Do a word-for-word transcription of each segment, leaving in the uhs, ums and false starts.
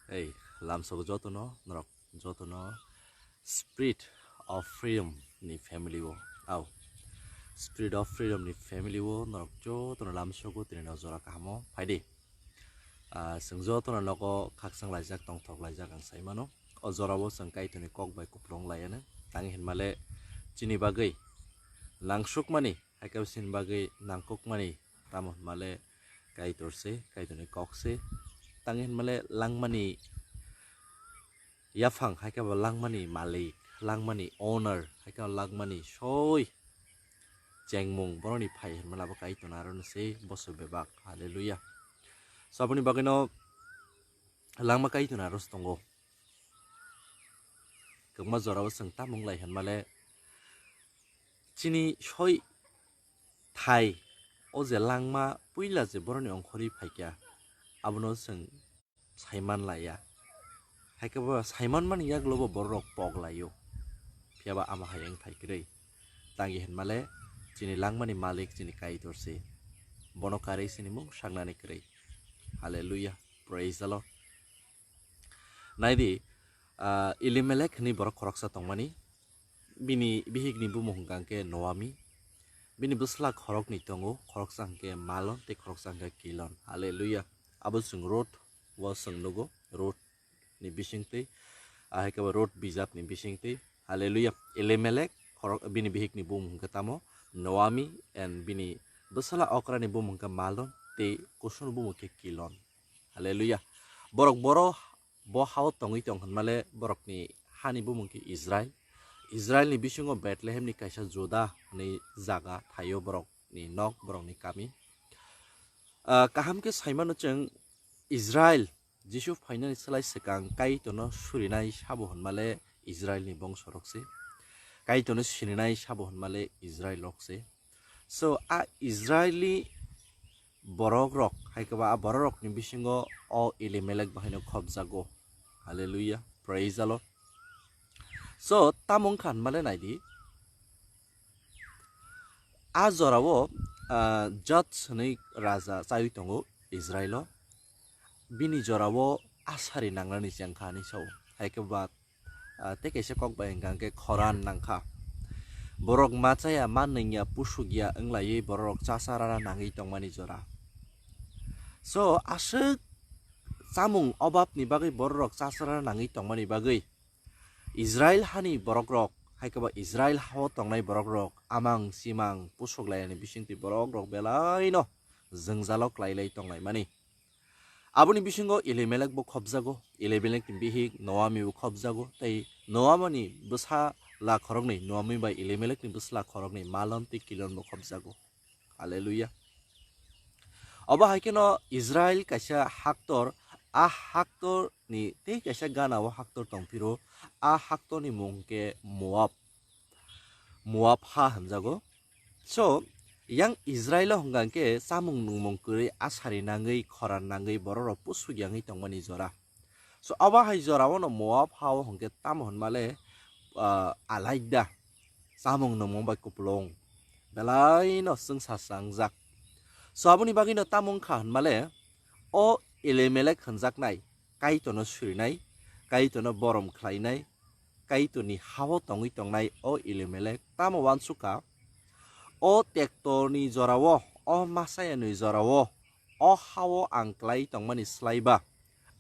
Ei, lamsogo jotono, norok jotono Spirit of Freedom ni family o. Au. Spirit of Freedom ni family o norok jotono lamsogo tini no jora kahamo phaidi. Ah, chwng jotono nogo khakchang laijak, tongthok laijak ang sai mano. O jorao chwng Kaitorni kok bai kupulung laiya no. Tang hinmale chini bagwi langsukmani, hai khe chini bagwi nangkukmani tamo hinmale Kaitor se, Kaitorni kok se. Tang hinmale langmani yaphang, hai khe bo langmani malik, langmani owner, hai khe bo langmani soi chengmung boroni phai hinmale abo Kaitorno aro no se boso bebak. Hallelujah. So aboni bagwino langma Kaitorno aro se tongo. Kwbangma jorao chwng tamung lai hinmale chini soi thai o je langma puila je boroni ongkhorwi phaikha, abono chwng saiman laiya. Hai khe bo saiman mani yagulo bo bororok pok laio. Phiya ba ama hai wng thai kwrwi. Tang hinmale chini langmani malik chini Kaitor se. Bono karwi chini mung saknani kwrwi. Hallelujah. Praise the Lord. Naidi, ah, Elimelek hinwi borok khoroksa tongmani. Bini bihikni bumung hwnkha khe Noami. Bini bwsla khoroknwi tongo, khoroksa hwnkhe Malon tei khoroksa hwnkhe Kilon. Hallelujah. Abo chwng Rut o chwng nugo, Rut ni bisingtwi, ah, hai khe bo Rut bijapni bisingtwi. Hallelujah. Elimelek khorok, bini bihikni bumung hwnkhe tamo Noami, and bini bwsla okrani bumung hwnkhe Malon tei kusunu bumung khe Kilon. Hallelujah. Borok boro bo hao tongwi tong hinmale borokni hani bumung khe Israel. Israelni bisingo Bethlehemni kaisa Juda hwnwi jaga thaio borokni nok, borokni kami. Ah, kaham khe saimano chwng Israel, Jisu phainani slai swkang Kaitorno surinai sabo hinmale Israelni bongsorok se. Kaitorno sininai sabo hinmale Israel rok se. So, a Israeli borok rok, hai khe ba a borok rokni bisingo o Elimelek bahaino khopjago. Hallelujah. Praise the Lord. So, tamo wngkha hinmale naidi. A jorao, ah, Judge hwnwi raja chaiwi tongo Israelo. Bini jorao asari nangnani chengkha hinwi sao. Hai khe ba ah, tei kaisa kok bai hwnkha hwnkhe khoran nangkha. Borok ma chaya, ma nungya, pusukya wnglaiwi bororok chasarara nangwi tongmani jora. So, aswk chamung obabni bagwi bororok chasarara nangwi tongmani bagwi Israel hani borokrok, hai khe ba Israel hao tongnai borokrok amang simang pusuk laiyani bisingtwi borokrok belaino jwngjalo klailai tonglaimani. Aboni bisingo Elimelek bo khopjago, Elimelekni bihik Noami bo khopjago, tei Noamani bwsla khoroknwi, Noami bai Elimelekni bwsla khoroknwi Malon tei Kilon bo khopjago. Hallelujah. Obo hai kheno Israel kaisa haktor, a haktorni tei kaisa gana o haktor tongphiro, a haktorni mung hwnkhe Moab. Moab ha hwnjago. So, yang Israelo hwnkha khe chamung nungmung kwrwi asari nangwi, khoran nangwi bororok pusuk yangwi tongmani jora. So, abo hai jorao no Moab hao hwnkhe tamo hwnmale, ah, alaida chamung nungmung bai kupulung belaino chwngsa changjak. So, aboni bagwino tamo wngkha hwnmale o Elimelek hwnjaknai Kaitorno surinai, Kaitorno borom khlainai, Kaitorni hao tongwi tongnai o Elimelek tamo uansukha? O tektorni jorao, o masayani jorao, o hao ang klai tongmani slai ba,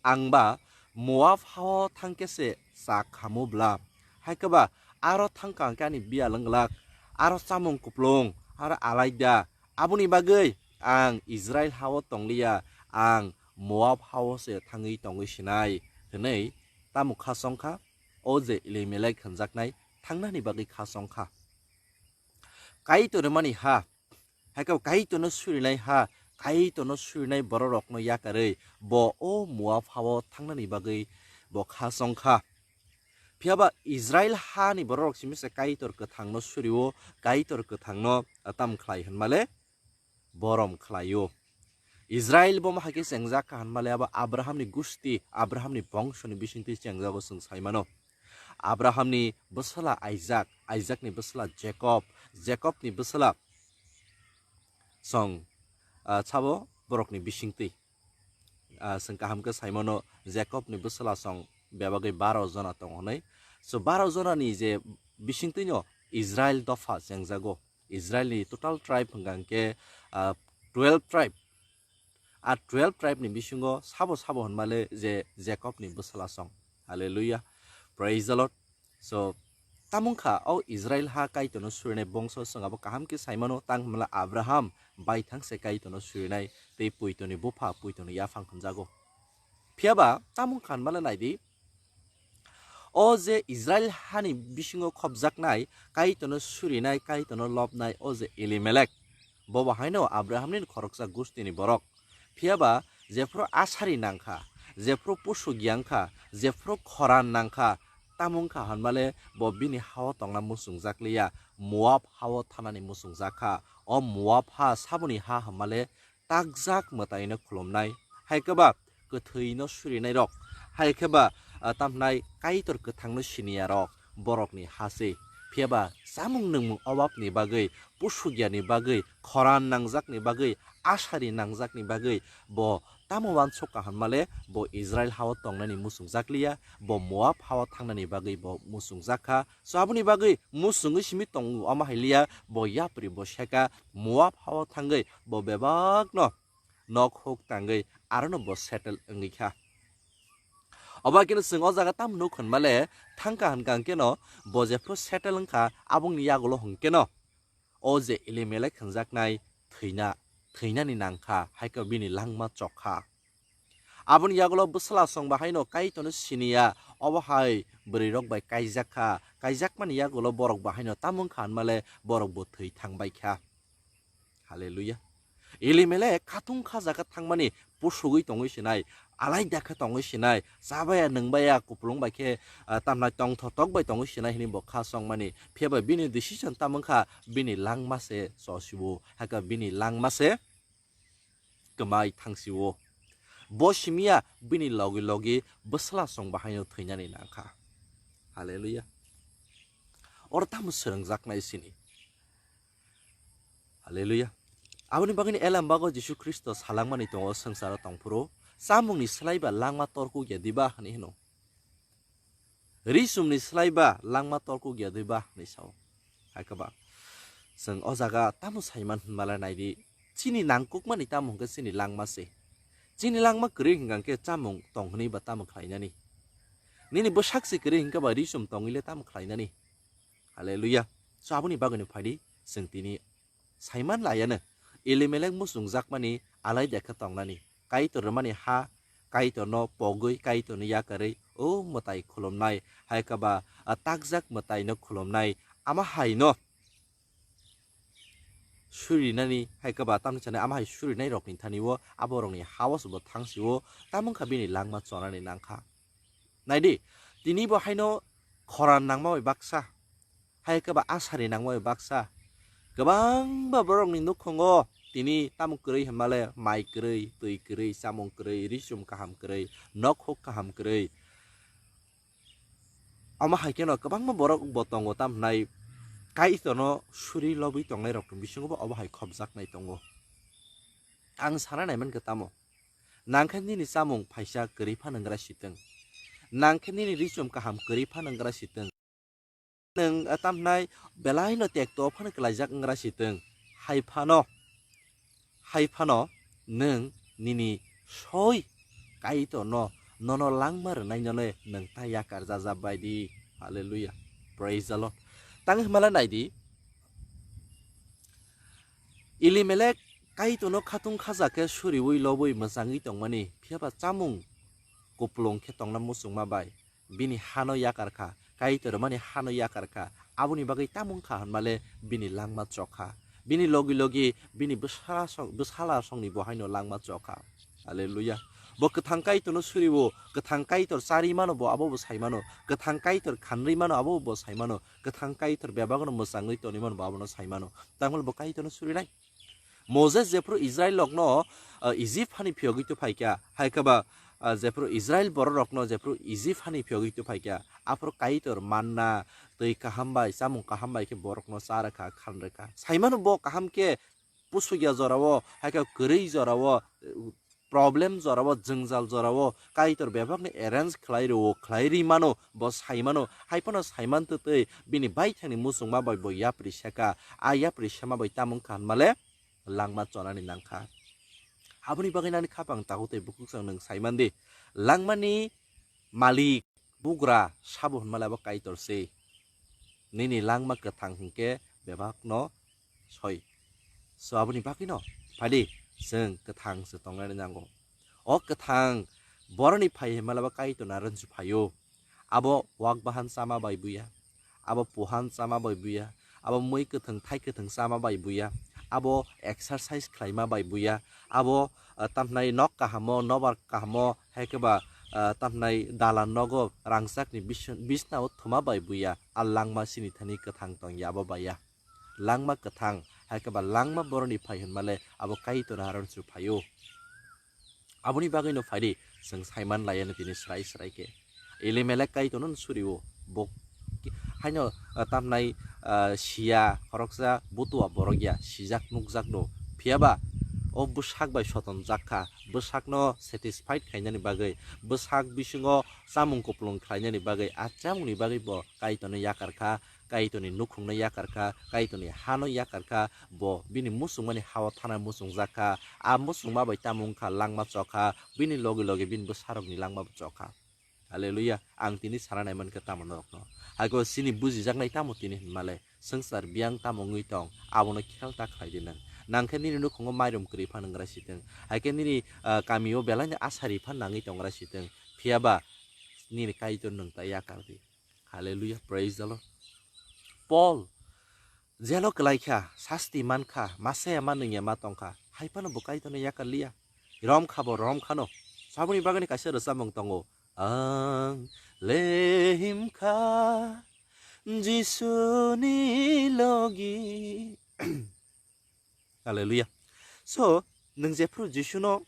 ang ba Moab hao thang khe se cha khamu bla. Hai khe ba aro thang kha hwnkhe ani biyal wng glak, aro chamung kupulung, aro alaida. Aboni bagwi ang Israel hao tongliya, ang Moab hao se thangwi tongwi sinai, hwnwi tamo kha chongkha? O je Elimelek hwnjaknai thangnani bagwi kha chongkha. Kaitormani ha, hai khe Kaitorno surinai ha, Kaitorno surinai bororokno yakarwi bo o Moab hao thangnani bagwi bo kha chongkha. Phiya ba Israel hani bororok simi se Kaitor kwthangno surio, Kaitor kwthangno tam khlai hwnmale borom khlaio. Israel bo ma hai khe chengjak kha hwnmale abo Abrahamni gusti, Abrahamni bongsoni bisingtwi chengjago chwng sai mano. Abrahamni bwsala Isaac, Isaacni bwsala Jacob, Jacobni bwsala chwng, ah, sabo borokni bisingtwi. Ah, chwng kaham khe saimano, Jacob ni bwsala song bebagwi baro jona tongo hwnwi. So, baro jona ni je bisingtwi no Israel dopha chengjago, Israel ni total tribe hwnkha hwnkhe, ah, twelve tribe. A twelve tribe ni bisingo sabo sabo hwnmale je Jacob ni bwsala song. Hallelujah. Praise the Lord. So, tamung kha o Israel ha Kaitorno surinai bongso chwng abo kaham khe saimano, tang hwnmala Abraham baithang se Kaitorno surinai tei puitoni bupha puitoni yaphang hwnjago. Phiyaba tamung kha hwnmale naidi, o je Israel hani bisingo khopjaknai, Kaitorno surinai, Kaitorno lobnai, o je Elimelek, bo bo haino Abrahamni khoroksa gustini borok. Phiyaba jephru asari nangkha, jephru pusuk yangkha, jephru khoran nangkha, tamung kha hwnmale bo bini hao tongna muchungjak liya, Moab hao thanani muchungjak kha. O Moab ha saboni ha hwnmale takjak mwtaino khulumnai. Hai khe ba kwthwino surinairok, hai khe ba, ah, tamhnai Kaitor kwthangno siniyarok borokni ha se. Phiyaba chamung nwngmung obabni bagwi, pusukyani bagwi, khoran nangjakni bagwi, asari nangjakni bagwi bo tamo uansuk kaham male bo Israel hao tongnani muchungjak liya, bo Moab hao thangnani bagwi bo muchungjak kha. So aboni bagwi muchungwi simi tongo omo hai liya, bo yapri bo seka Moab hao thangwi bo bebakno nok huk tangwi arono bo settle wngwi kha. Obo haikhe no chwng o jaga tamo nuk hwnmale thangkha hwnkha hwnkhe no bo jephru settle wngkha aboni yagulo hwnkhe no o je Elimelek hwnjaknai thwina, thwinani nangkha, haikhe bini langma chokha. Aboni yagulo bwsala song bahaino Kaitorno siniya, obo hai bwrwirok bai kaijak kha, kaijakmani yagulo borok bahaino tamo wngkha hwnmale borok bo thwi thangbai kha. Hallelujah. Elimelek khatung kha jaga thangmani pusugwi tongwi sinai, alaida khe tongwi sinai, chabaya nwngbaya kupulung bai khe, ah, tamnai tongthotok bai tongwi sinai hwnwi bo kha songmani. Phiyaba bini decision tamo wngkha, bini langma se chosiwo, hakhe bini langma se kwmai thangsio. Bo simiya bini logi logi bwsla song bahaino thwinani nangkha. Hallelujah. Oro tamo swrwngjaknai sini. Hallelujah. Aboni bagwini Elam bago Jisu Khristo salangmani tongo swngcharo tongphuru, chamungni slai ba langma torkuk ya diba? Hwnwi hwno. Ri chumni slai ba langma torkuk ya diba? Hwnwi sao. Hai khe ba, chwng o jaga tamo saiman hwnmale naidi, chini nangkukmani tamo hwnkhe chini langma se. Chini langma kwrwi hwnkha khe chamung tong hwnwi ba tamo khlainani? Nini bwsak se kwrwi hwnkhe ba ri chum tongwi le tamo khlainani? Hallelujah. So aboni bagwino phaidi chwng tini saiman laiano Elimelek muchungjakmani alaida khe tongnani. Kaitor rwmani ha, Kaitorno pogwi, Kaitorno yakarwi, o mwtai khulumnai, hai khe ba, a, takjak mwtaino khulumnai, ama haino surinani, hai khe ba tamni sanai ama hai surinai rokni thani o, aborokni ha o se bo thang sio, tamo wngkha bini langma chonani nangkha. Naidi, tini bo haino khoran nangma bai baksa, hai khe ba asari nangma bai baksa. Kwbangma borokni nukhungo tini tamo kwrwi hwnmale mai kwrwi, twi kwrwi, chamung kwrwi, ri chum kaham kwrwi, nok huk kaham kwrwi. Omo hai kheno kwbangma borok bo tongo, tamo hwnai Kaitorno suri lobwi tongnai rokni bisingo bo obo hai khopjaknai tongo. Ang sana naimankha tamo, nang khe nini chamung phaisa kwrwi phano wnggra sitwng, nang khe nini ri chum kaham kwrwi phano wnggra sitwng, nwng, ah, tamo hwnai belaino tekto phano kwlaijak wnggra sitwng, hai phano, hai phano nwng nini soi Kaitorno nono langma rwnainole nwng ta yakar jajak bai di. Hallelujah. Praise the Lord. Tang hwnmale naidi, Elimelek Kaitorno khatung khaja khe suriui lobwi mwchangwi tongmani, phiyaba chamung kupulung khe tongna muchungma bai bini hano yakar kha, Kaitor rwmani hano yakar kha, aboni bagwi tamo wngkha hwnmale bini langma chokha, bini logi logi bini bwsala song, bwsala songni bo haino langma chokha. Hallelujah. Bo kwthang Kaitorno suriwo, kwthang Kaitor chari mano bo abo bo sai mano, kwthang Kaitor khanrwi mano abo bo sai mano, kwthang Kaitor bebakno mwchangwi tonwi mano bo abono sai mano. Tangmani bo Kaitorno surinai. Moses jephru Israel rokno, ah, Egypt hani phiyogwi tu phaikha, hai khe ba, ah, jephru Israel borok rokno jephru Egypt hani phiyogwi tu phaikha, aphuru Kaitor manna, twi kaham bai, chamung kaham bai khe borokno cha rwkha, khan rwkha. Saimano bo kaham khe pusukya jorao, hai khe kwrwi jorao, eh, problem jorao, jwngjal jorao Kaitor bebakni arrange khlai rwo, khlai ri mano, bo sai mano, hai phano sai man twtwi bini baithangni muchungma bai bo yapri seka, a yapri sema bai tamo wngkha hwnmale langma chonani nangkha. Aboni bagwi nani khapang takhuk tei bukhuk chwng nwng sai man di, langmani malik, bugra sabo hwnmale abo Kaitor se. Nini langma kwthang hinkhe bebakno soi. So aboni bagwino phadi chwng kwthang se tongnani nango. O kwthang boroni phai hwnmale abo Kaitorni aron se phaio. Abo wak bahan chama bai buya, abo puhan chama bai buya, abo mui kwthwng thai kwthwng chama bai buya, abo exercise khlaima bai buya, abo ah, tamhnai nok kahamo, nobar kahamo, hai khe ba ah, tamhnai dalan nogo rangchakni bis-, bisnao thuma bai buya, a langma sini thani kwthang tongya abo baiya. Langma kwthang, hai khe ba langma boroni phai hwnmale abo Kaitorni aron se phaio. Aboni bagwino phaidi chwng saiman laiya no tini srai srai khe. Elimelek Kaitorno surio, bo ki-, haino ah, tamhnai ah, siya khoroksa butua borok ya, sijak nukjak no. Phiyaba o bwsak bai soton jak kha, bwsakno satisfied khainani bagwi, bwsak bisingo chamung kupulung khlainani bagwi, a chamungni bagwi bo Kaitorno yakar kha, Kaitorni nukhungno yakar kha, Kaitorni hano yakar kha, bo bini muchungmani hao thana muchungjak kha, a muchungma bai tamo wngkha langma chokha, bini logi logi bini bwsarokni langma bo chokha. Hallelujah. Ang tini sana nai mankha tamo norokno. Haikhe chini bujijaknai tamo tini hinmale. Swngchar biyang tamo wngwi tong, abono khel ta khlai di nwng. Nangkhe nini nukhungo mairum kwrwi phan wng gra sitwng. Haikhe nini ah, kamio belaino asari phan nangwi tong gra sitwng. Phiyaba nini Kaitor nwng ta yakar di. Hallelujah. Praise the Lord. Paul jelo kwlai kha, sasti man kha, ma saya ma nungya ma tong kha. Hai phano bo Kaitorno yakar liya. Rom kha bo rom khano. Saboni bagani kaisa rwchapmung tongo. Ang lehim kha Jisuni logi. Hallelujah. So, nwng jephru Jisuno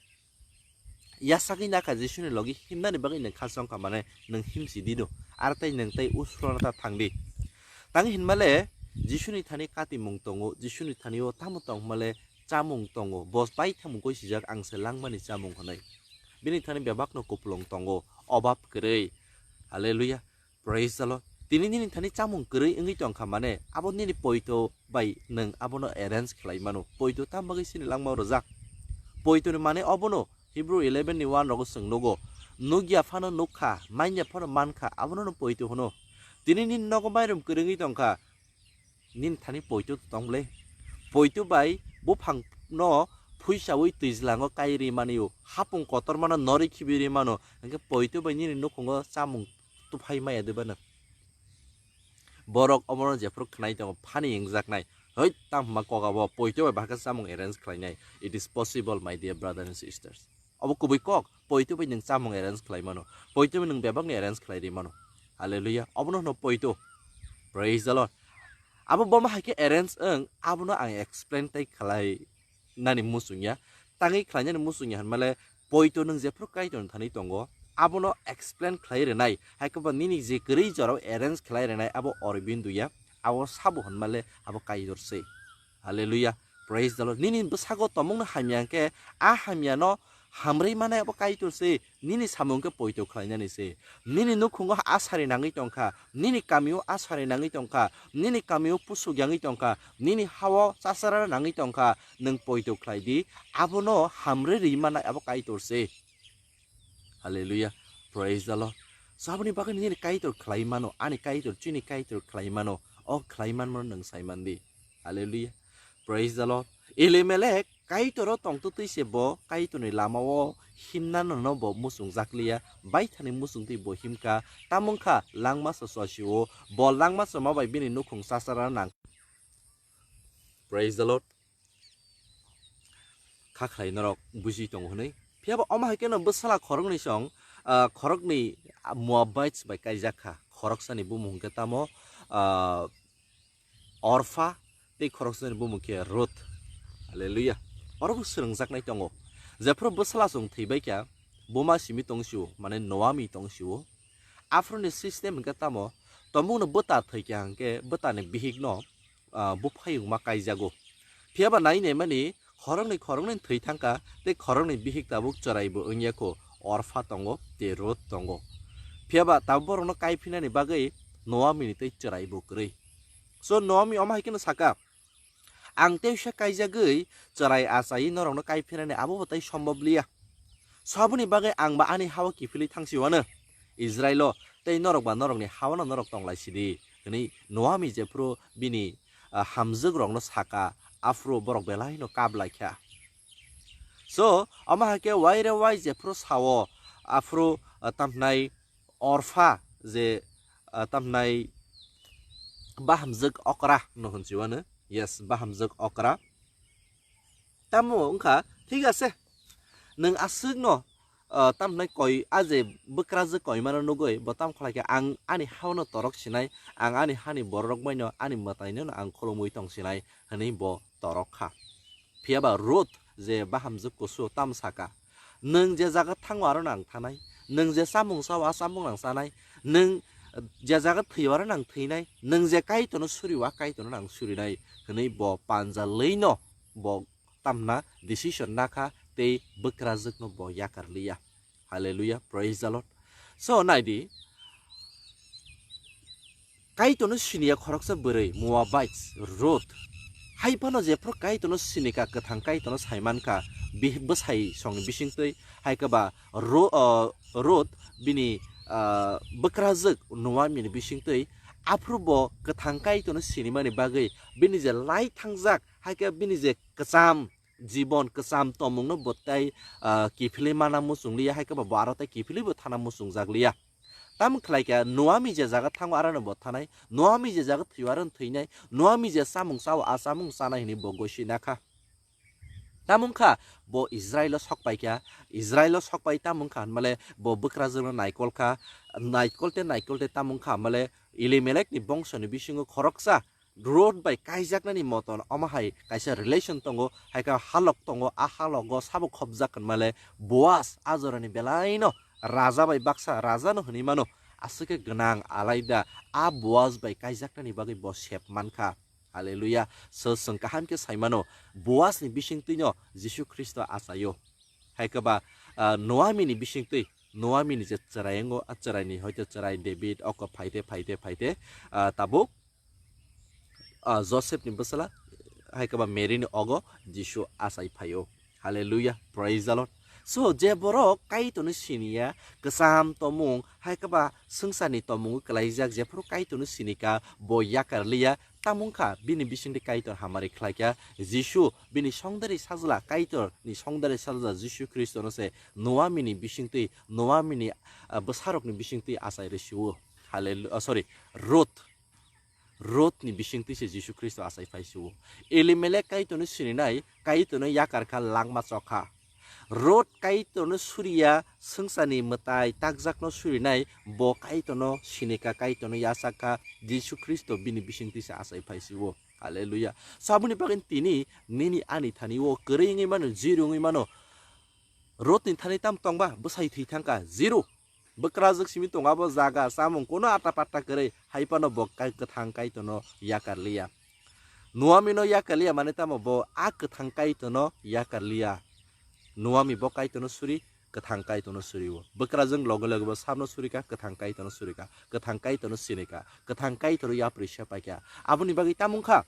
yasagwi nakha, Jisuni logi himnani bagwi nwng khachang kha, mane nwng himsi di do. Ar tei nwng tei usrona ta thang di. Tang hinmale Jisuni thani katimung tongo, Jisuni thani o tamo tong himale chamung tongo. Bo bai thamung koi sijak, ang se langmani chamung hwnwi. Bini thani bebakno kupulung tongo, obab kwrwi. Hallelujah. Praise the Lord. Tini nini thani chamung kwrwi wngwi tong kha, mane abo nini poito bai nwng abono arrange khlai mano. Poito tam bagwi sini langma rwjak. Poito ni mane obono Hebrew eleven ni one rogo chwng nugo. Nukya phano nukha, manya phano mankha, abono no poito hwno. Tini nini nogo mairum kwrwi wngwi tong kha, nini thani poito tong ble. Poito bai buphang no phuisawi twijlango kai ri mani o, hapung kotor mano nori khibi ri mano, hwnkhe poito bai nini nukhungo chamung tuphai maya de bano. Borok omono jephuru khnai tongo, phani wngjaknai. Hoi, tam hwnba kok abo poito bai bahai khe chamung arrange khlainai. It is possible, my dear brothers and sisters. Obo kubui kok, poito bai nwng chamung arrange khlai mano. Poito bai nwng bebakni arrange khlai ri mano. Hallelujah. Obono hwno poito. Praise the Lord. Abo boma hai khe arrange wng, abono ang explain tai khlai nani muchungya, tangwi khlainani muchungya hwnmale poito nwng jephru Kaitorni thani tongo, abono explain khlai rwnai, hai khe bo nini je kwrwi jorao arrange khlai rwnai abo Aurobindo ya, abo sabo hwnmale abo Kaitor se. Hallelujah. Praise the Lord. Nini bwsago tomungno hamya hwnkhe, a hamyano hamrwi manai abo Kaitor se. Nini samung khe poito khlainani se. Nini nukhungo asari nangwi tongkha, nini kamio asari nangwi tongkha, nini kamio pusuk yangwi tongkha, nini hao chachara nangwi tongkha, nwng poito khlai di, abono hamrwi rwi manai abo Kaitor se. Hallelujah. Praise the Lord. So aboni bagwi nini Kaitor khlai mano, ani Kaitor, chini Kaitor khlai mano, o khlai manmano nwng sai man di. Hallelujah. Praise the Lord. Elimelek Kaitoro tongtwtwi se bo Kaitorni lamao himnano no bo muchungjakliya, baithani muchungtwi bo himkha, tamo wngkha langmasa chosio, bo langmasa ma bai bini nukhung chachara nang. Praise the Lord. Kha khlai norok buji tongo hwnwi. Phiyaba omo hai kheno bwsala khoroknwi song, ah, khoroknwi, ah, Moabites bai kaijak kha. Khoroksani bumung hwnkhe tamo, ah, Orpha tei khoroksani bumung khe Ruth. Hallelujah. Oro bo swrwngjaknai tongo. Jephru bwsala chwng thwibai kha, buma simi tong sio, mane Noami tong sio. Aphuruni system hwnkhe tamo, tomungno bwta thwi kha hwnkhe bwtani bihikno, ah, buphayungma kaijago. Phiyaba nai naimani khoroknwi khoroknwi thwi thangkha, tei khoroknwi bihik tabuk chwraibo wngya kho, Orpha tongo, tei Ruth tongo. Phiyaba tabuk borokno kaiphinani bagwi Noamini tei chwraibo kwrwi. So Noami omo hai kheno saka, "Ang tei usa kaijagwi chwrai achaiwi norokno kaiphinani abo bo tei somboblia. So aboni bagwi ang ba ani hao kiphilwi thangsiwano Israilo, tei norok ba norokni haono norok tonglaisidi," hwnwi Noami jephuru bini, ah, hamjwkrokno saka, aphuru borok belaino kap laikha. So omo hai khe waire wai jephuru sao, aphuru, ah, tamhnai Orpha je, ah, tamhnai bahamjwk okra no hwnsiwano. Yes, bahamjwk okra. Tamo wngkha, thik ase, nwng aswkno, ah, tamhnai koi, a je bwkrajwk koimano nugwi bo tamo khlaikha, "Ang ani haono torok sinai, ang ani hani bororok baino ani mwtaino ang khulumwi tong sinai," hwnwi bo torok kha. Phiyaba Ruth je bahamjwk kusu tamo saka, "Nwng je jaga thango aro nang thanai, nwng je chamung sao a chamung nang chanai, nwng je jaga thwio aro nang thwinai, nwng je Kaitorno surio a Kaitorno nang surinai," hwnwi bo panjalwino bo tamna decision nakha tei bwkrajwkno bo yakarliya. Hallelujah, praise the Lord. So naidi, Kaitorno siniya khoroksa bwrwi Moabites, Ruth. Hai phano jephuru Kaitorno sinika, kwthang Kaitorno saimankha, bih-, bwsai songni bisingtwi, hai khe ba Ru-, o, Ruth bini, ah, bwkrajwk Noamini bisingtwi, aphuru bo kwthang Kaitorno sinimani bagwi bini je lai thangjak, hai khe bini je kwcham jibon, kwcham tongmungno bo tei, ah, kiphilwi mana muchungliya, hai khe ba bo aro tei kiphilwi bo thana muchungjakliya. Tamo khlai khe Noami je jaga thango arano bo thanai, Noami je jaga thwio arano thwinai, Noami je chamung chao a chamung chanai hwnwi bo gosi nakha. Tamo wngkha bo Israilo sokpai kha, Israilo sokpai tamo wngkha hwnmale bo bwkrajwkno naikol kha, naikol te naikol te tamo wngkha hwnmale Elimelekni bongsoni bisingo khoroksa Ruth bai kaijaknani moton omo hai kaisa relation tongo, hai khe halok tongo, a halogo sabo khopjak hwnmale Boaz a jorani belaino raja bai baksa rajano hwnwi mano, aswk khe gwnang alaida a Boaz bai kaijaknani bagwi bo sep mankha. Hallelujah. So chwng kaham khe sai mano, Boazni bisingtwino Jisu Khristo achaio. Hai khe ba, ah, Noamini bisingtwi, Noamini je chwrai wngo, a chwraini hoite chwrai David oko phaite, phaite, phaite, ah, tabuk, ah, Joseph ni bwsala, hai khe ba Mary ni ogo Jisu achai phaio. Hallelujah, praise the Lord. So, je borok Kaitorno siniya, kwcham tomung, hai khe ba swngcharni tomung kwlaijak, jephuru Kaitorno sinika, bo yakarliya, tamo wngkha bini bisingtwi Kaitor hamari khlaikha. Jisu bini songdari sajla, Kaitorni songdari sajla Jisu Khristono se Noamini bisingtwi, Noamini, ah, bwsarokni bisingtwi achai rwsio. Hallelu-, ah, sorry, Ruth. Ruthni bisingtwi se Jisu Khristo achai phaisio. Elimelek Kaitorno sininai, Kaitorno yakarkha, langma chokha. Ruth Kaitorno suriya, swngcharni mwtai takjakno surinai, bo Kaitorno sinikha, Kaitorno yachakha, Jisu Khristo bini bisingtwi se achai phaisio. Hallelujah. So aboni bagwi tini nini ani thani o kwrwi wngwi mano, zero wngwi mano. Ruthni thani tam tongba, bwsai thwi thangkha, zero. Bwkrajwk simi tongo abo jaga, chamung kuno atta patta kwrwi, hai phano bo kai-, kwthang Kaitorno yakarliya. Noamino yakarliya mane tamo bo a kwthang Kaitorno yakarliya. Noami bo Kaitorno suri, kwthang Kaitorno suri o. Bwkrajwk loge loge bo sabno surika, kwthang Kaitorno surika, kwthang Kaitorno sinika, kwthang Kaitorno yapri sepaikha. Aboni bagwi tamo wngkha?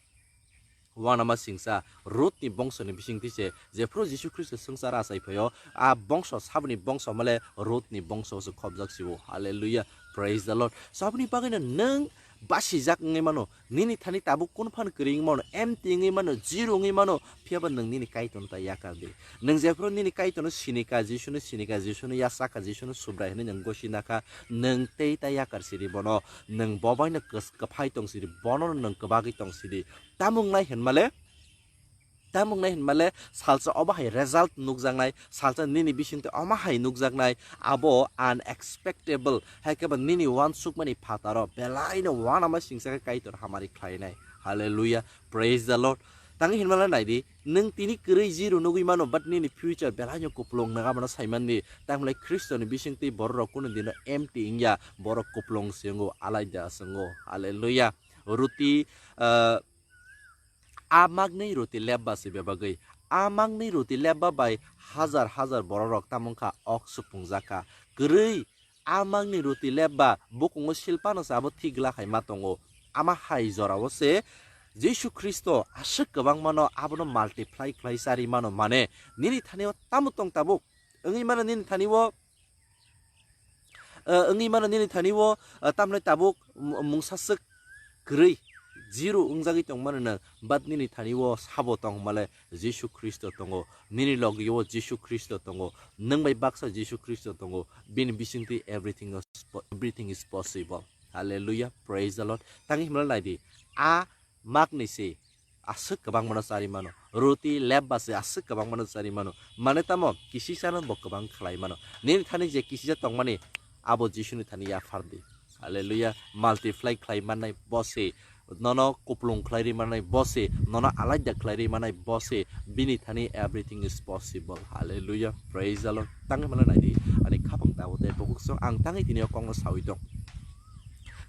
Uanama singsa Ruthni bongsoni bisingtwi se, jephuru Jisu Khristo swngchar achai phaio, a bongso saboni bongso male Ruthni bongso se khopjak sio. Hallelujah. Praise the Lord. So aboni bagwino nwng basijak wngwi mano, nini thani tabuk kunu phan kwrwi wngwi mano, empty wngwi mano, zero wngwi mano, phiyaba nwng nini Kaitorno ta yakar di. Nwng jephuru nini Kaitorno sinika, Jisuno sinika, Jisuno yachakha, Jisuno Subrai hwnwi nwng gosi nakha, nwng tei ta yakar sidi bono, nwng bobaino kwphai tong sidi, bono nwng kwbagwi tong sidi. Tamung nai hinmale, tamung nai hinmale, salsa obo hai result nukjaknai, salsa nini bisingtwi omo hai nukjaknai, abo unexpectable, hai khe ba nini uansukmani phataro belaino uanama singsa khe Kaitor hamari khlainai. Hallelujah, praise the Lord. Tang hinmale naidi, nwng tini kwrwi zero nugwi mano, but nini future belaino kupulung nang abono saimandi. Tamle Khristoni bisingtwi bororok kunu dino empty wngya, borok kupulung se wngo, alaida se wngo. Hallelujah. Ruti, ah, a magnwi ruti lepba se bebagwi, A mangni ruti lebba bai hazar hazar bororok tamo wngkha ok supungjak kha. Kwrwi a mangni ruti lebba bukungo silpano se abo thik gla khai ma tongo. Ama hai jorao se Jisu Khristo aswk kwbangmano abono multiply khlai chari mano, mane nini thani-o tamo tong tabuk? Wngwi mano nini thani-o Eh, wngwi mano nini thani-o, eh, tamni tabuk m-, mungsa swk kwrwi, zero wngjagwi tongmani nwng, but nini thani-o sabo tong hwnmale Jisu Khristo tongo, nini logi-o Jisu Khristo tongo, nwng bai baksa Jisu Khristo tongo, bini bisingtwi everything is po-, everything is possible. Hallelujah, praise the Lord. Tangwi himla naidi, a makni se aswk kwbangmano chari mano. Ruti lebba se aswk kwbangmano chari mano. Mane tamo kisisano bo kwbang khlai mano. Nini thani je kisisa tongmani abo Jisuni thani yaphar di. Hallelujah. Multiply khlai mannai bo se. Nono kuplung khlai ri mannai bo se. Nono alaida khlai ri mannai bo se. Bini thani everything is possible. Hallelujah. Praise the Lord. Tangwi mano naidi. Ani khapang tabo tei bokuk song ang tangwi tini o kongno sawi tong.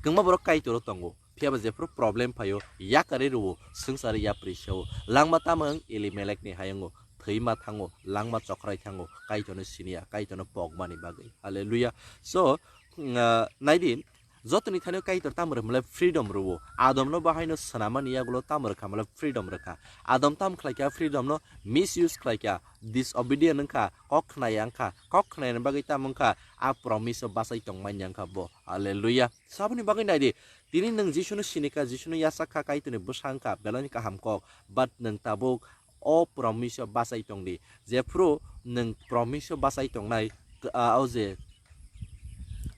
Kwbangma borok Kaitor o tongo. Phiya ba jephru problem phaio, yakarwi rwo, swngcharwi yapri seo. Langma tamo wng Elimelekni hayungo, thwima thango, langma chokrai thango, Kaitorno siniya, Kaitorno pokmani bagwi. Hallelujah. So, mm, ah, naidi, jotoni thani Kaitor tamo rwmale freedom rwo. Adomno bahaino swnamani yagulo tamo rwkha male freedom rwkha. Adam tam khlaikha freedom no misuse khlaikha, disobedient wngkha, kok khnaya wngkha, kok khnayani bagwi tamo wngkha, a promise o bachai tongmani wngkha bo. Hallelujah. Saboni bagwi naidi, tini nwng Jisuno sinikha, Jisuno yachak kha, Kaitorni bwsa wngkha, belai kaham kok, but nwng tabuk o promise o bachai tongdi. Jephru nwng promise o bachai tongnai, k-, a, o je,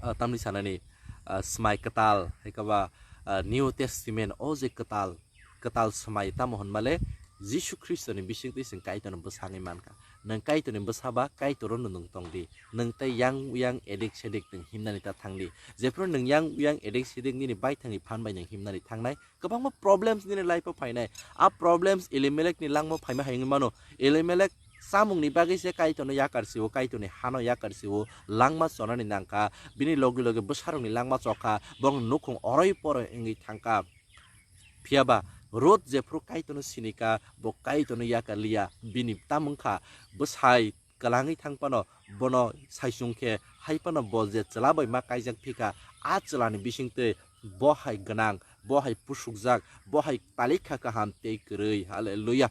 a, tamni sanani, a, Smai Kwtal, hai khe ba, a, New Testament, o je kwtal, kwtal swmai tamo hwnmale Jisu Khristoni bisingtwi chwng Kaitorno bwsangwi mankha. Nwng Kaitorni bwsa ba Kaitoro nwng tongdi. Nwng tei yang uyang edik sedik nwng himnani ta thangdi. Jephru nwng yang uyang edik sedik nini baithangni phan bai nwng himnani thangnai, kwbangma problems nini life o phainai. A problems Elimelekni langma phaima hai wngwi mano. Elimelek chamungni bagwi se Kaitorno yakar sio, Kaitorni hano yakar sio, langma chonani nangkha, bini logi logi bwsarokni langma chokha, borokni nukhung oroi poroi wngwi thangkha. Phiya ba Rut jephru Kaitorno sinikha, bo Kaitorno yakar liya, bini tamo wngkha bwsai kwlangwi thang phano bono saisung khe hai phano bo je chwla bai ma kaijak phikha, a chwlani bisingtwi bo hai gwnang, bo hai pusukjak, bo hai talikha kaham tei kwrwi. Hallelujah.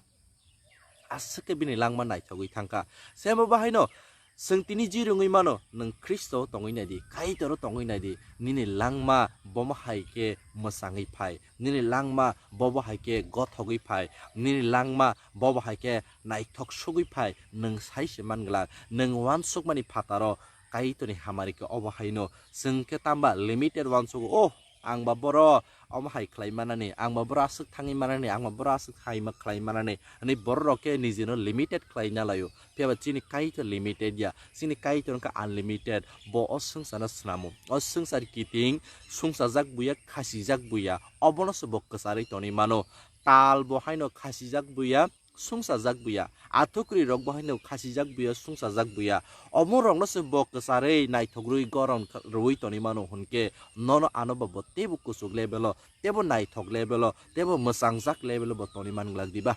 Aswk khe bini langma naithogwi thangkha. Semo bahaino chwng tini ji rwngwi mano, nwng Khristo tongwi naidi, Kaitoro tongwi naidi, nini langma bomo hai khe mwchangwi phai, nini langma bobo hai khe gothogwi phai, nini langma bobo hai khe naithok sugwi phai, nwng sai se man glak, nwng uansukmani phataro Kaitorni hamari khe obo haino, chwng khe tamba limited uansugo, oh, ang ba boro omo hai khlai manani, ang ba boro aswk thangwi manani, ang ba boro aswk hai ma khlai manani, hwnwi bororok khe nijino limited khlai na laio. Phiya ba chini Kaitor limited ya, chini Kaitor wngkha unlimited, bo o swngcharno swnamo. O swngchar kiting sungsajak buya, khasijak buya, obono se bo kwcharwi tonwi mano. Tal bo haino khasijak buya, sungsajak buya, athukri rok bo haino khasijak buya, sungsajak buya. Omo rokno se bo kwcharwi naithok rwi goron rwi tonwi mano hwnkhe nono ano ba bo teibo kuchuk level o, teibo naithok level o, teibo mwchangjak level o bo tonwi man glak diba?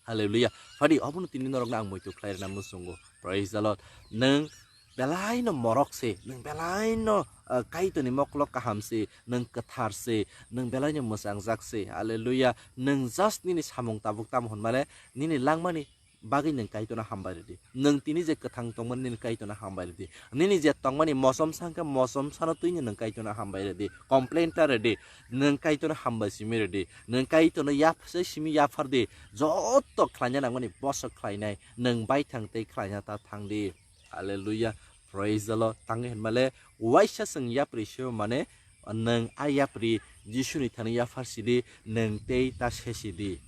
Hallelujah. Phadi obono tini norokno ang muitu khlai rwna muchungo. Praise the Lord. Nwng belaino morok se, nwng belaino, ah, Kaitorni mokolo kaham se, nwng kwthar se, nwng belaino mwchangjak se. Hallelujah. Nwng just nini samung tabuk tamo hwnmale nini langmani bagwi nwng Kaitorno hambai rwdi. Nwng tini je kwthang tongmani nini Kaitorno hambai rwdi. Nini je tongmani mosom sa wngkhe mosom sano twino nwng Kaitorno hambai rwdi. Complain ta rwdi. Nwng Kaitorno hambai simi rwdi. Nwng Kaitorno yapsai simi yaphardi. Jotto khlaina nangmani bosok khlainai. Nwng baithang tei khlaina ta thangdi. Hallelujah. Praise the Lord. Tangwi hwnmale waisa chwng yapri sio mane nwng a yapri Jisuni thani yaphar sidi, nwng tei ta se sidi.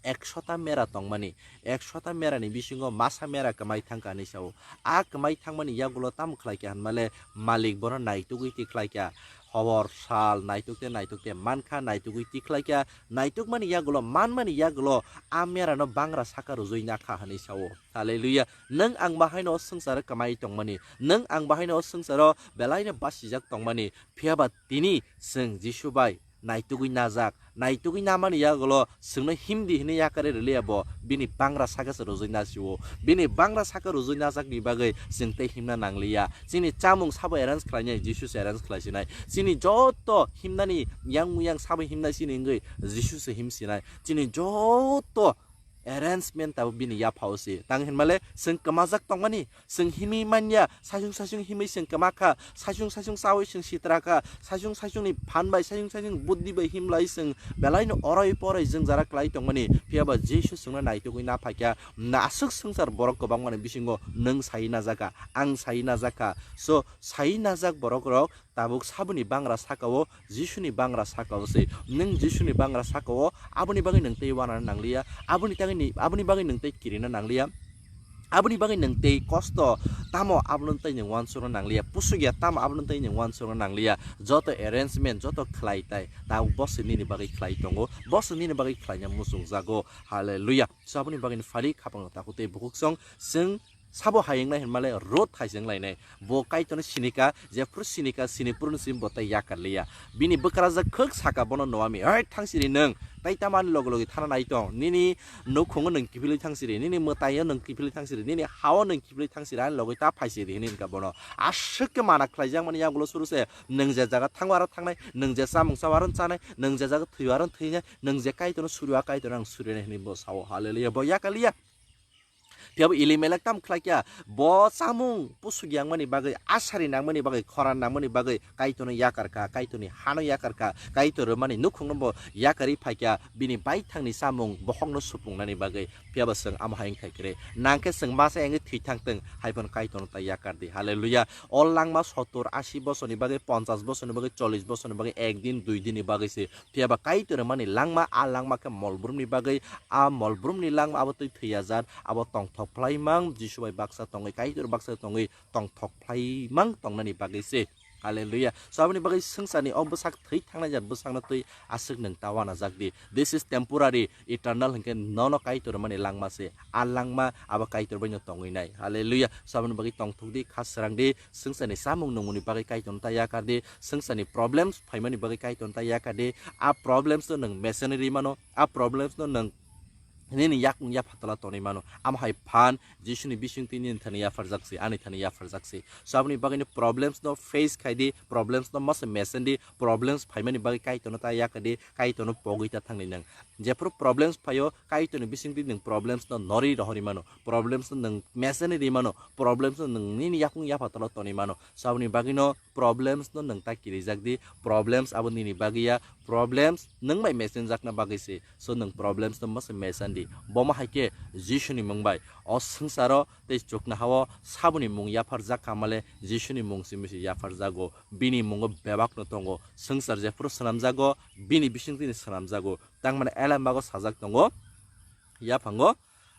Ekshota mera tongmani, ekshota merani bisingo masa mera kwmai thangkha hinwi sao. A kwmai thangmani yagulo tamo khlaikha hwnmale malik bono naitugwi tikhlaikha. Hobor sal naitukte naitukte mankha, naitugwi tikhlaikha. Naitukmani yagulo, manmani yagulo a merano bangra saka rwjwi nakha hinwi sao. Hallelujah. Nwng ang bahaino o swngcharo kwmai tongmani, nwng ang bahaino o swngcharo belaino basijak tongmani, phiya ba tini chwng Jisu bai naitugwi najak. Naitugwi namani yagulo chwngno himdi hwnwi yakarwi rwliya bo, bini bangra saka se rwjwi nasio. Bini bangra saka rwjwi najakni bagwi chwng tei himna nangliya. Chini chamung sabo arrange khlainai, Jisu se arrange khlaisinai. Chini joto himnani yang yang sabo himnai chini wngwi Jisu se himsinai. Chini joto arrangement tabuk bini yaphao se. Tang hinmale chwng kwmajak tongmani, chwng himwi manya, saichung saichung himwi chwng kwma kha, saichung saichung chawi chwng sitra kha, saichung saichungni phan bai, saichung saichung buddhi bai himlai chwng belaino oroi poroi jwngjara klai tongmani. Phiyaba Jisu chwngno naitugwi na phaikha, na aswk swngchar borok kwbangmani bisingo nwng sai najak kha, ang sai najak kha. So, sai najak borok rok tabuk saboni bangra sakao, Jisuni bangra sakao se. Nwng Jisuni bangra sakao, aboni bagwi nwng tei uanana nangliya, aboni tangwi ni, aboni bagwi nwng tei kirina nangliya. Aboni bagwi nwng tei kosto tamo abono tei nwng uansukna nangliya, pusukya tamo abono tei nwng uansukna nangliya. Joto arrangement, joto khlai tai tabuk bo se nini bagwi khlai tongo, bo se nini bagwi khlaina muchungjago. Hallelujah. So aboni bagwi ni phali khapang takhuk tei bukhuk song chwng sabo hayung nai hinmale rot hai se wng lainai. Bo Kaitorno sinika, jephru sinika, sini phuru no simi bo tei yakar liya. Bini bwkrajak khwk saka bono Noami, "Hei, thang siri nwng, tai tamo ani loge loge thana nai tong? Nini nukhungo nwng kiphilwi thang siri, nini mwtaio nwng kiphilwi thang siri, nini hao nwng kiphilwi thang siri, ani loge ta phai siri," hini wngkha bono. Aswk khe mana khlaijak mani yagulo suru se, nwng je jaga thango aro thangnai, nwng je chamung chao aro chanai, nwng je jaga thwio aro thwinai, nwng je Kaitorno suru a Kaitorno ang surinai hini bo sao. Hallelujah. Bo yakar liya. Phiya bo Elimelek tamo khlai kha, bo chamung pusuk yangmani bagwi, asari nangmani bagwi, khora nangmani bagwi Kaitorno yakar kha, Kaitorni hano yakar kha, Kaitor rwmani nukhungno bo yakarwi phai kha, bini baithangni chamung bokhokno supungnani bagwi. Phiya bo chwng amo hai wng thai khe, nang khe chwng masa yangwi thwi thang tong, hai phano Kaitorno ta yakar di. Hallelujah. O langma sottor, asi bosorni bagwi, ponchas bosorni bagwi, chollish bosorni bagwi, ek din, dui dinni bagwi se Phiya ba Kaitor mani langma, a langma khe molbrumni bagwi, a molbrumni langma abo twi thwiya jat, abo tongthok phlai mang, Jisu bai baksa tongwi, Kaitor baksa tongwi tongthok phlai mang tongnani bagwi se. Hallelujah. So aboni bagwi swngcharni o bwsak thwi thangnai jat bwsakno twi aswk nwng ta uanajak di. This is temporary, eternal hinkhe nono Kaitor mani langma se. A langma abo Kaitor baino tongwi nai. Hallelujah. So aboni bagwi tongthok di, kha srang di, swngcharni chamung nungmungni bagwi Kaitorno ta yakar di, swngcharni problems phaimani bagwi Kaitorno ta yakar di. A problems no nwng mechani ri mano, a problems no nwng nini yakung yapha tola tonwi mano. Amo hai phan Jisuni bisingtwi nini thani yapharjak se, ani thani yapharjak se. So aboni bagwino problems no face khai di, problems no masa mechen di, problems phaimani bagwi Kaitorno ta yakar di, Kaitorno pogwi ta thang di nwng. Jephuru problems phaio, Kaitorni bisingtwi nwng problems no norwi rohorwi mano, problems no nwng mechani ri mano, problems no nwng nini yakung yapha tola tonwi mano. So aboni bagwino problems no nwng ta kirijak di, problems abo nini bagwi ya, problems nwng bai mechenjakna bagwi se. So nwng problems no masa mechan di. Bomo hai khe Jisuni mung bai o swngcharo tei chuknohao saboni mung yapharjak kha male Jisuni mung simi se yapharjago. Bini mungo bebak no tongo. Swngchar jephuru swnamjago, bini bisingtwi ni swnamjago. Tangmani elembago sajak tongo, yaphango,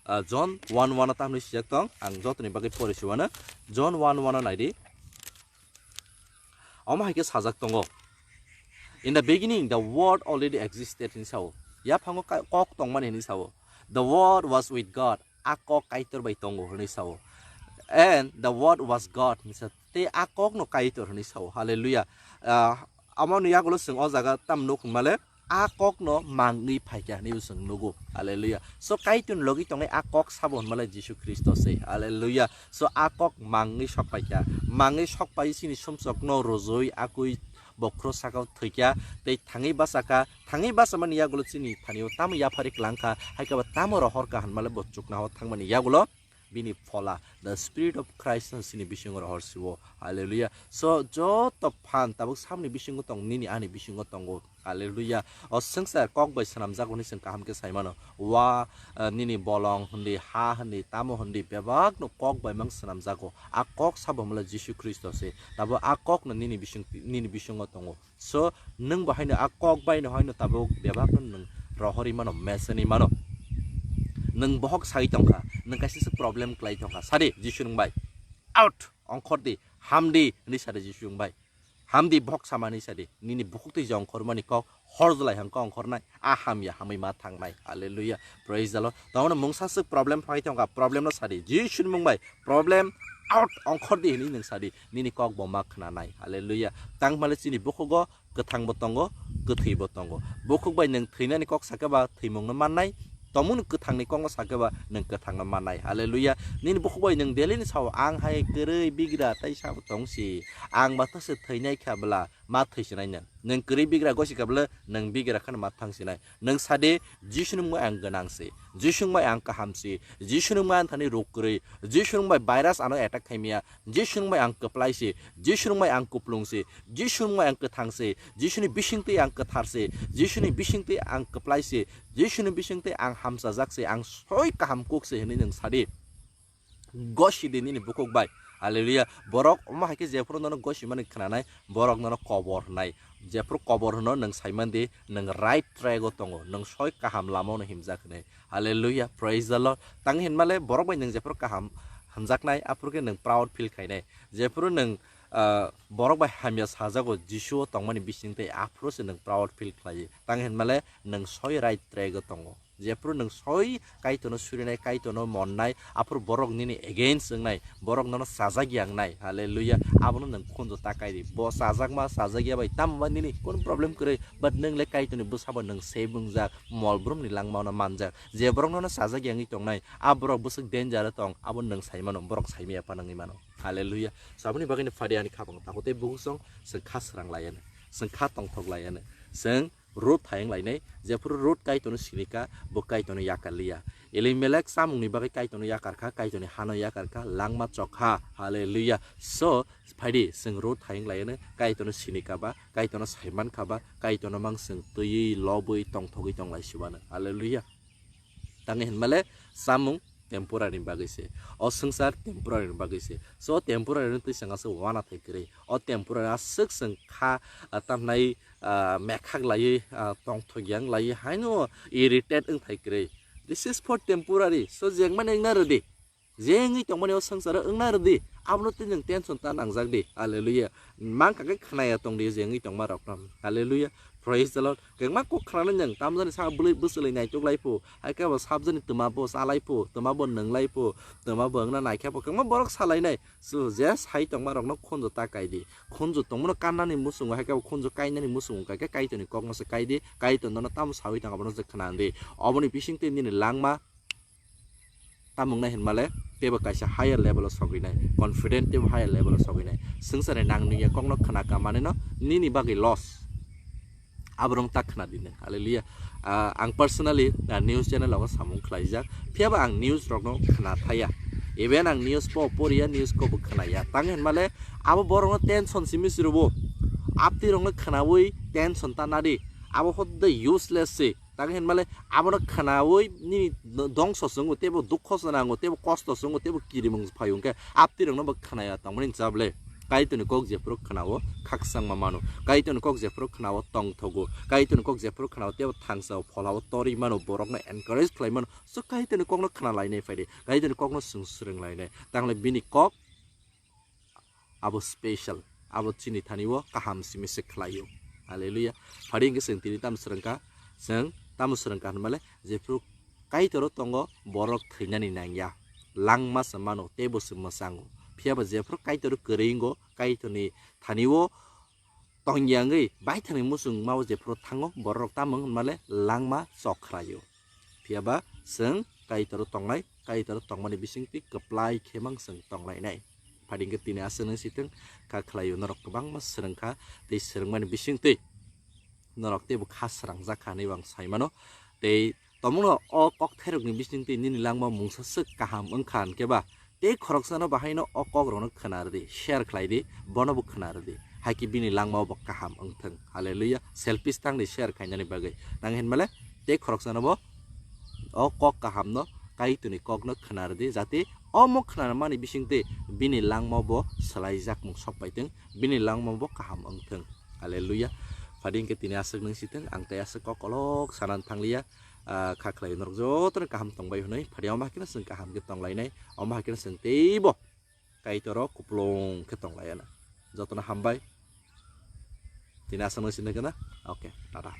ah, John one one o tamni sijak tong, ang jotoni bagwi pori siwano. John one one o naidi. Omo hai khe sajak tongo, "In the beginning, the Word already existed," hinwi sao. Yaphango ka-, kok tongmani hinwi sao. "The Word was with God." A kok Kaitor bai tongo hinwi sao. "And the Word was God," hinwi sao. Tei a kokno Kaitor hinwi sao. Hallelujah. Ah, amoni yagulo chwng o jaga tam nuk hwnmale, a kokno mangwi phaikha hinwi bo chwng nugo. Hallelujah. So Kaitorni logi tongnai a kok sabo hwnmale Jisu Khristo se. Hallelujah. So a kok mangwi sok paikha. Mangwi sok pai chini sumsokno rojoi akui bokhro sakao thwikha tei thangwi bachakha. Thangwi bachamani yagulo chini thanio tamo yaphari kwlangkha, hai khe bo tamo rohorkha hwnmale bo chuknohao thangmani yagulo bini phola, the Spirit of Christ no chini bisingo rohor siwo. Hallelujah. So, joto phan tabuk samni bisingo tong, nini ani bisingo tongo. Hallelujah. O swngchar kok bai swnamjago hwnwi chwng kaham khe sai mano. Wa, eh, nini bolong hwndi, ha hwndi, tamo hwndi, bebakno kok bai mang swnamjago. A kok sabo hwnmale Jisu Khristo se. Tabuk a kokno nini bising, nini bisingo tongo. So, nwng bo haino a kok bai no haino tabuk bebak no nwng rohorwi mano, mechenwi mano. Nwng bohok sai tongkha, nwng kaisa se problem kwlai tongkha. Sadi, Jisu nwng bai, "Out! Ongkhor di, ham di," hwnwi sadi Jisu nwng bai. "Ham di, bohok sama," hwnwi sadi. Nini bukhuk twi je ongkhormani kok, hor jlai hangkhe ongkhornai, a hamya hamwi ma thangnai. Hallelujah. Praise the Lord. Tongno mungsa swk problem phai tongkha, problem no sadi. Jisu nwng bai, problem out ongkhor di hinwi nwng sadi, nini kok bo ma khwnanai. Hallelujah. Tangmale chini bukhugo kwthang bo tongo, kwthwi bo tongo. Bukhuk bai nwng thwinani kok sakhe ba thwimung no mannai, tomung kwthangni kok no sakhe ba nwng kwthang no mannai. Hallelujah. Nini bukhuk bai nwng daily ni sao, "Ang hai kwrwi bigra tai sabo tong si, ang ba tase thwinai kha bwla ma thwisinai nwng." Nwng kwrwi bigra gosi kha bwla nwng bigra khano ma thangsinai. Nwng sadi, "Jisu nung bai ang gwnang si, Jisu nung bai ang kaham si, Jisu nung bai ang thani ruk kwrwi, Jisu nung bai virus ano attack khaimya, Jisu nung bai ang kwplai si, Jisu nung bai ang kuplung si, Jisu nung bai ang kwthang si, Jisuni bisingtwi ang kwthar si, Jisuni bisingtwi ang kwplai si, Jisuni bisingtwi ang hamsajak si, ang soi kaham kuk si," hinwi nwng sadi. Gosi di nini bukhuk bai. Hallelujah. Borok omo hai khe jephuru nono gosi mani khwnanai, borok nono kobor hnai. Jephuru kobor hwno nwng saiman di, nwng right track o tongo, nwng soi kaham lama no himjak hinwi. Hallelujah. Praise the Lord. Tang hinmale borok bai nwng jephuru kaham hamjaknai, aphuru khe nwng proud feel khainai. Jephuru nwng, ah, borok bai hamya sajago Jisu o tongmani bisingtwi, aphuru se nwng proud feel khlai. Tang hinmale nwng soi right track o tongo. Jephuru nwng soi Kaitorno surinai, Kaitorno monnai, aphuru borok nini against wngnai, borok nono chajak ya wngnai. Hallelujah. Abono nwng khunju ta kai di. Bo chajakma, chajak ya bai tamo ba nini kono problem kwrwi, but nwng le Kaitorni bwsa bo nwng save wngjak, mol brumni langmano manjak. Je borok nono chajak ya wngwi tongnai, a borok bwswk danger o tong, abo nwng sai mano, borok saimaya phano wngwi mano. Hallelujah. So aboni bagwino phadi ani khapang takhuk tei bukhuk song, chwng kha srang lai anw, chwng kha tongthok lai anw, chwng road thayung lainai, jephuru road Kaitorno sinika, bo Kaitorno yakar liya. Elimelek chamungni bagwi Kaitorno yakar kha, Kaitorni hano yakar kha, langma chok kha. Hallelujah. So, phaidi, chwng road thayung lainai, Kaitorno sinika ba, Kaitorno saiman kha ba, Kaitorno mang chwng twiwi, lobwi, tongthogwi tong lai sibano. Hallelujah. Tangwi hinmale, chamung temporary ni bagwi se. O swngchar temporary ni bagwi se. So, temporary ni twi chwng aswk wana thai kwrwi. O temporary aswk chwng kha, ah, tamnai, ah, mekhak laiwi, ah, tongthok yang laiwi haino irritate wng thai kwrwi. This is for temporary. So, jengmani wngna rwdi. Je wngwi tongmani o swngcharo wngna rwdi. Abono twi nwng tension ta nangjak di. Hallelujah. Mang kha khe khwnaya tong di je wngwi tongma rok no. Hallelujah. Praise the Lord. Kwbangma kok khwnanai nwng tamjani sa bwlwi bwswlwi naituk lai phu. Hai khe bo sabjani twma bo cha lai phu, twma bo nwng lai phu, twma bo wngna nai khe bo kwbangma borok sa lainai. Su je sai tongma rokno khunju ta kai di. Khunju tongmano kannani muchungo, hai khe bo khunju kainani muchungo, kai khe Kaitorni kokno se kai di. Kaitor nono tamo sawi tong abono se khna di. Oboni bisingtwi nini langma tamung nai hinmale teibo kaisa higher level o sogwi nai, confident teibo higher level o sogwi nai. Swngcharni nang nungya kokno khna ka manino nini bagwi loss. Aborok ta khna di nang. Hallelujah. Ah, ang personally, ah, news channel rogo samung khlaijak. Phiyaba ang news rokno khna thaya. Even ang news po poriya, news ko bo khnaya. Tang hinmale abo borokno tension simi sirubo. Apti rokno khnawi tension ta nadi. Abo hodde useless se. Tang hinmale abono khnawi nini dongso chwngo, teibo dukho chwnango, teibo kosto chwngo, teibo kirimung phaio hwnkhe apti rokno bo khnaya tongmani jable. Kaitorni kok jephuru khnao, khakchangma mano. Kaitorni kok jephuru khnao, tongthogo. Kaitorni kok jephuru khnao, teibo thangsao, pholao, torwi mano, borokno encourage khlai mano. So Kaitorni kokno khna lainai phaidi. Kaitorni kokno chwng swrwng lainai. Tangle bini kok abo special. Abo chini thani o kaham simi se khlaio. Hallelujah. Phadi hwnkhe chwng tini tamo swrwngkha? Chwng tamo swrwngkha hinmale jephuru Kaitoro tongo, borok thwinani nangya. Langma se mano, teibo se mwchango. Phiyaba jephuru Kaitoro kwrwi wngo, Kaitorni thani o tongya wngwi baithangni muchung mao jephuru thango, borok tamo wng hinmale langma chok khraio. Phiyaba chwng Kaitoro tongnai, Kaitoro tongmani bisingtwi kwplai khe mang chwng tonglainai. Phadi hwnkhe tini aswk nung sitwng kha khlaio, norok kwbangma swrwngkha tei swrwngmani bisingtwi norok teibo kha srangjak kha hinwi bo ang sai mano. Tei tomungno o kokthairokni bisingtwi nini langma mungsa swk kaham wngkha hinkhe ba tei khoroksano bahaino o kokrokno khna rwdi, share khlai di, bono bo khna rwdi. Haikhe bini langmao bo kaham wngthwng. Hallelujah. Selfish tangdi share khainani bagwi. Nang hinmale tei khoroksano bo o kok kahamno, Kaitorni kokno khna rwdi, jate omo khnamani bisingtwi bini langmao bo swlaijakmung sok paitwng, bini langmao bo kaham wngthwng. Hallelujah. Phadi hwnkhe tini aswk nung sitwng, ang tei aswk kok kolok sanani thangliya. Ah, kha khlai norok jotono kaham tongbai hwnwi. Phadi omo haikhe chwng kaham khe tonglainai. Omo haikhe chwng teibo Kaitoro kupulung khe tonglaiyana. Jotono hambai. Tini aswk nung sitwng khe na. Okay, tata.